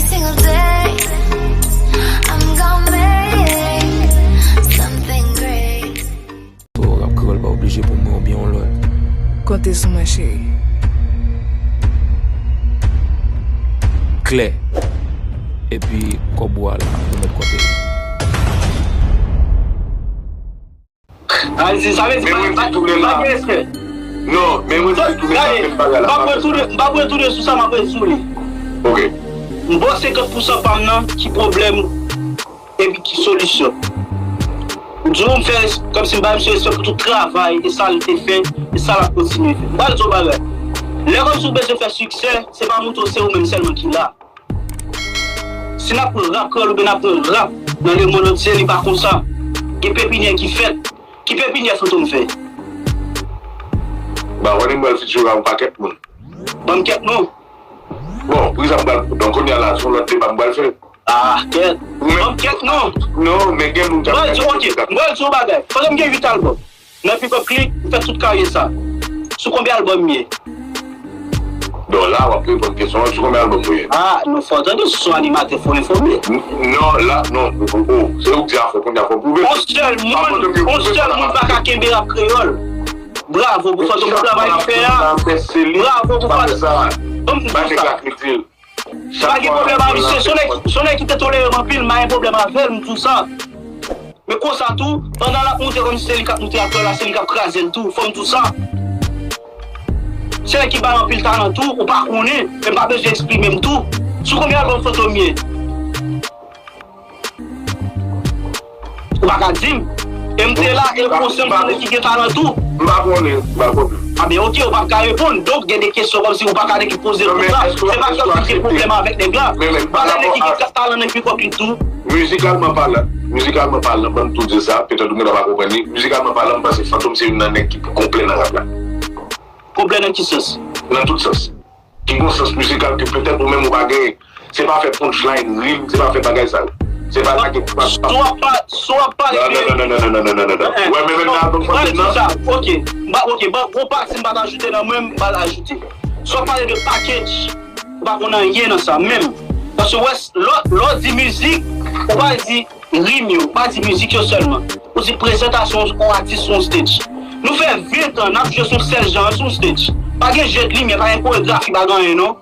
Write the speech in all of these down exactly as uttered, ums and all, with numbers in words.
Single day, I'm gonna make something great. Rap kreyòl pa oblije pou mwen oubyen yon lòt. Konte sou mwen, cheri. Klè. Epi kòb ou a la, ou mèt konte l. Sa vle di, sa vle di, men mwen di tounen la. Pa gen respè. Non, men mwen di tounen la, menm bagay la. M p ap retounen, m p ap retounen sou sa, m ap ret sou li. Ok. M ba w senkant pousan pa m nan, ki pwoblèm, epi ki solisyon. M di w, m fè res-, kòmsi m ba misye respè pou tout travay, e sa l te fè, e sa l ap kontinye fè. M pral di w bagay. Lè kòmsi w bezwen fè siksè, se pa montre w se ou menm sèlman ki la. Si n ap pran rap kreyòl oubyen n ap pran rap nan lemonn antye, li pa konsa. Gen pepinyè ki fèt. Ki pepinyè Fantom fè? Ba, wè, m pral feature a yon pakèt moun. Ban m kèk non. Bon, pou egzanp, m pral, donk, kounye a la, se yon lòt deba m pral fè. Ah, kèt. Ban m kèk non. Non, men gen moun k ap... Mwen di, ok, mwen di yon bagay. Fantom gen uit albòm. Nan Hip Hop Click, ou fè tout karyè sa. Sou konbyen albòm m ye? Bon, la, w ap reponn kesyon an, sou konbyen albòm ou ye? Ah, non, fò w tande, si w se yon animatè, fò w enfòme. N-, non, la, non, oh, oh, se ou k di a, fò kounye a, fò w pwouve. On sèl moun, on sèl moun pa ka kenbe rap kreyòl. Bravo pou Fantom, pou travay li fè a. Bravo pou Fantom. Ban m di sa. Pa gen pwoblèm avè misye. Se yon nèg, se yon nèg ki te tolere m anpil, m pa gen pwoblèm avè l, m di w sa. Men konsa tou, pandan l ap moute kòmsi se li k ap moute ak lòt la, se li k ap kraze l tou. Fò m di w sa. Se nèg ki bay anpil talan tou, ou pa konnen, men m pa bezwen eksprime m tou. Sou konbyen albòm Fantom ye? Ou pa ka di m. E m te la, e m konsyan m se nèg ki gen talan tou. M pa konnen, m pa konnen. A ben, ok, ou p ap ka reponn. Donk, gen de kesyon kòmsi ou pa ka nèk poze l konsa. Se pa kòmsi w gen pwoblèm avèk nèg la. Pale nèg ki gen kat talan nan Hip Hop Click tou. Mizikalman palan, mizikalman palan, ban m tou di sa, petèt ou gentan pa konprann li. Mizikalman palan, m panse Fantom se youn nan nèg ki pi konplè nan rap la. Konplè nan ki sans? Nan tout sans. Ki gon sans mizikal ke petèt ou menm ou pa genyen. Se pa fè punchline, rim, se pa fè bagay sa yo. Se pa lage, pa, pa. Si w ap pa-, si w ap pale de... Non, non, non, non. Wè, men menm nan albòm Fantom nan. Ok, m pa, ok, bon, gon pati m pa t ajoute nan mwen, m pa l ajoute. Si w ap pale de package, ou pa konn anyen nan sa menm. Paske wè, lè, lè w di mizik, ou pa di rim yo, pa di mizik yo sèlman. Ou di prezantasyon yon atis sou yon stage. Nou fè ven tan n ap jwe sou sèl jan sou stage. Pa gen jeu de lumière, pa gen koregrafi, pa gen anyen non.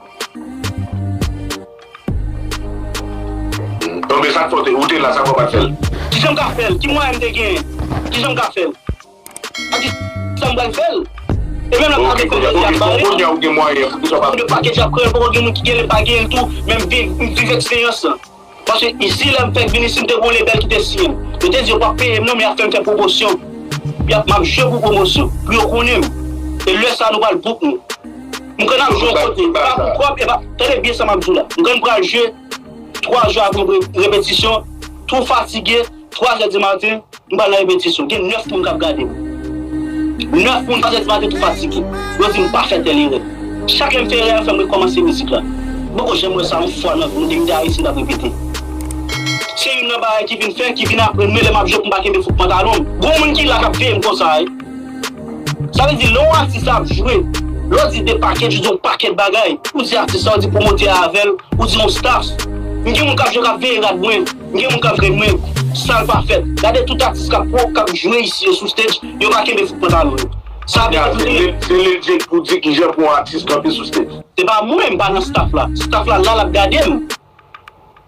Bon, men sa k fè w te, ou te la, sa k fè w pa t fè l? Kijan m ka fè l? Ki mwayen m te genyen? Kijan m ka fè l? Ak kisa m pral fè l? E menm lè m ta gen kòb jodi a, m pa reponn. Kounye a ou gen mwayen pou kisa w pa... De package ap kreye, poko gen moun ki gen l, pa gen l tou, men m viv, m viv eksperyans lan. Paske isi, lè m fèk vin isi, m te gon lebèl ki te siyen m. Yo te di yo p ap peye m non, men y ap fè m fè pwomosyon. Y ap, m ap jwe pou pwomosyon, pou yo konnen m. E lè sa a nou pral book nou. M konn ap jwe yon kote, e pa pou kòb, e pa, tande byen sa m ap di w la. M konn pral jwe twa jou avan re-, repetisyon, tou fatige, twa zè di maten, m pral nan repetisyon, gen nèf moun k ap gade m. Nèf moun, twa zè di maten tou fatige. Yo di m pa fè tèl erè. Chak lè m fè erè, yo fè m rekòmanse mizik la. M poko janm wè sa yon fwa nan vi m, depi m te Ayisyen, m t ap repete. Se youn nan bagay ki vin fè, ki vin aprann mwen lè m ap jwe pou m pa kenbe fouk pantalon m. Gon moun ki la k ap veye m konsa, wi. Sa vle di, lè yon atis ap jwe, lè w di de pakèt, ou di yon pakèt bagay, ou di atis la, ou di pwomotè a avè l, ou di yon staff. M gen moun k ap jwe, k ap veye rad mwen. M gen moun k ap jwe mwen. Sa l pa fèt. Gade tout atis k ap pwo-, k ap jwe isi yo sou stage, yo pa kenbe fouk pantalon yo. Sa vle di, se Lil Jake pou di kijan pou yon atis kanpe sou stage. Se pa mwen, m pa nan staff la. Staff la la, l ap gade m.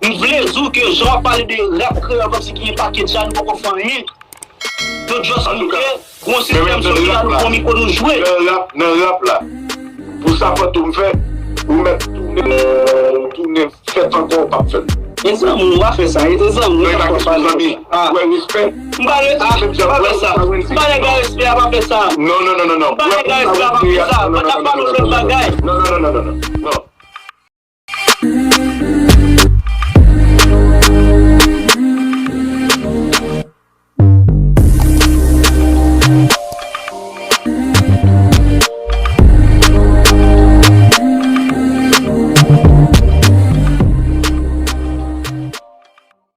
M vle di w ke jan w ap pale de rap kreyòl kòmsi ki gen pakèt jan nou poko fè anyen. Yo just moute, gon sistèm sosyal, nou pran mikwo, nou jwe. Nan rap, nan rap la, pou sa Fantom fè, ou mèt tounen, tounen fèt ankò, ou p ap fè l. E zanmi, ou pa fè sa, e zanmi, ou pa fè sa. Wè respè. M pa re-, ah, m pa fè sa. M pa nèg a respè a, pa fè sa. Non, non, non, non, non. M pa nèg a respè a, pa fè sa. Mwen t ap pale yon lòt bagay. Non, non, non, non, non, non. Non.